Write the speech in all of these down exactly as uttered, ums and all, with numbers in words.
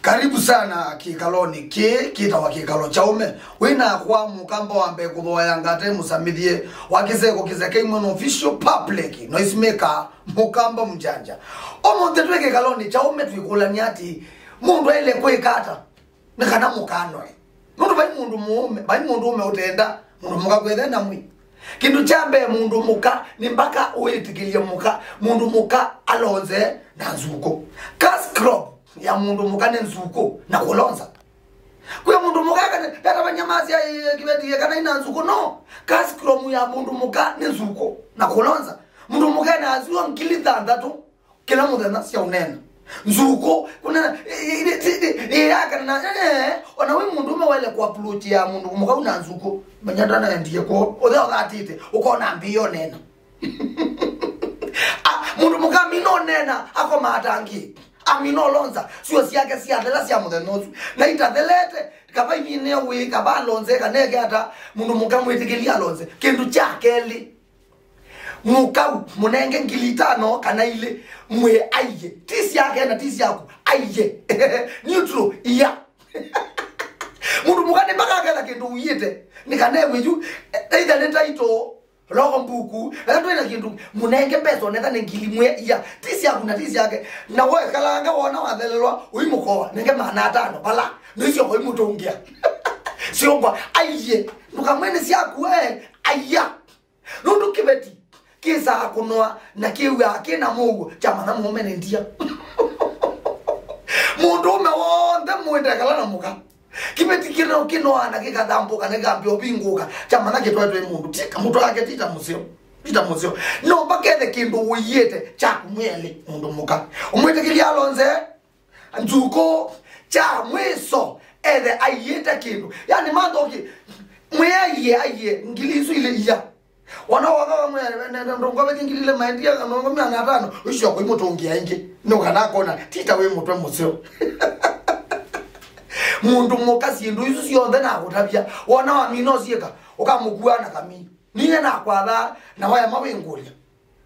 Karibu sana kĩkalonĩ kĩĩ kĩtawa kĩkalo kya ũme. Wĩ nakwa mũkamba wa mbee kũthooya ngate mũsamĩthye wa kĩseko kĩseke imwe na official public noise maker mũkamba mjanja. Ũmũnthĩ twĩ kĩkalonĩ kya ũme twĩkũlany'a atĩ mũndũ aĩle kwĩka ata nĩ kana mũka anoe. Nũndũ vai mũndũ mũũme, vai mũndũ ũme ũtenda mũndũ mũka kwĩthe na mwĩ. Kĩndũ kya mbee, mũndũ mũka nĩ mpaka wĩtĩkĩlye mũka, mũndũ mũka alonze na nzukũ. Cash crop ya mũndũ mũka nĩ nzukũ na kũlonza. Kwĩ mũndũ mũka kana yatavany'a masya kĩveti kana ina nzukũ, no. Cash crop ya mũndũ mũka nĩ nzukũ na kũlonza. Mũndũ mũka ena nzukũ ngili thanthatũ kĩla mũthenya sya ũneena. Nzukũ kũneena ĩyakana na ona wĩ mũndũ ũme waĩle kũapproach ya mũndũ mũkau na nzukũ, manya ndanaendie kwoo, ũthea ũthatĩte ũkona mbĩĩa ũneena. Ah, mũndũ mũka amina ũneena akoma atangĩ, amina ũlonza, syũa syake syathela sya mũthenya ũsu, na itathelete kava iminĩe wĩ kava alonze kana eke ata, mũndũ mũka mwĩtĩkĩlye alonze. Kĩndũ kya kelĩ, mũkau mũnenge ngili itano kana ilĩ, mwĩ aiye, ti syake na ti syaku, aiye. Neutral, iya. Mũndũ mũka nĩ mpaka aketha kĩndũ ũiĩte nĩ kana ew'e yu, either nĩ taito, logbook, etha twĩ na kĩndũ, mũnenge mbesa onetha nĩ ngili, mwĩ iya, ti syaku na ti syake. Na wekalanga wona wathelelwa ũimũkoa nenge maana atano vala nĩsyo ũimũtũngĩa. Syongwa aiye, ndũkamwene syaku we, aiya. Nũndũ kĩveti kĩsaa kũnoa na kĩw'aa kĩ na mũuo, kyamanya mũũme nĩ ndia. Mũndũũme w'onthe mwendekala na mũka. Kĩveti kĩno kĩnoaa na kĩkathambũka na kĩkambĩa ũvingũka, kyamanya kĩtwaĩtwe nĩ mũndũ. Ti kamũtwe wake, ti ta mũseo, ti ta mũseo. No mpaka ethe kĩndũ ũiĩte kyaku mwĩelĩ mũndũ mũka. Ũmwĩtĩkĩlya alonze nzukũ kya mwiso ethe aiĩte kĩndũ. Yani manthoki mwĩaiye aiye ngili isu ilĩ iya. Wana waka wamwe ndongo veki ngili ile maendia ndongo mia na tano, ũcio kwa mũtũngia ingi. Nĩ kana kona tita wĩ mũtwe mũseo. Mũndũ mũka syĩndũ isu syonthe na kũtavya. Wana wa mino sieka, ũkamũkua na kami. Niye nakwatha na waya mawingũlya.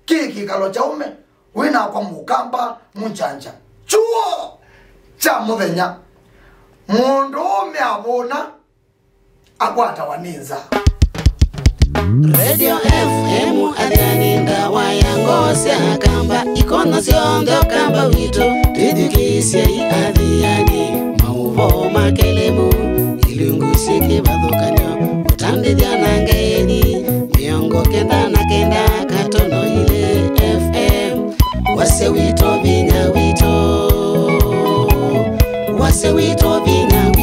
Kĩĩ kĩkalo kya ũme wĩ nakwa mũkamba mũnjanja. Chuo kya mũthenya. Mũndũũme avũna akwatawa nĩ nza. Radio F M Athiani, ndawa ya ngoo sya Akamba, ikono syonthe Ũkamba witũ, twĩthukĩĩsyei Athiani, maũvoo ma kĩlĩmu, ilungu syĩ kĩvathũkany'o, ũtandĩthya na ngeeni, mĩongo kenda na kenda katono ilĩ F M. Wasya witũ, vinya witũ. Wasya witũ, vinya witũ.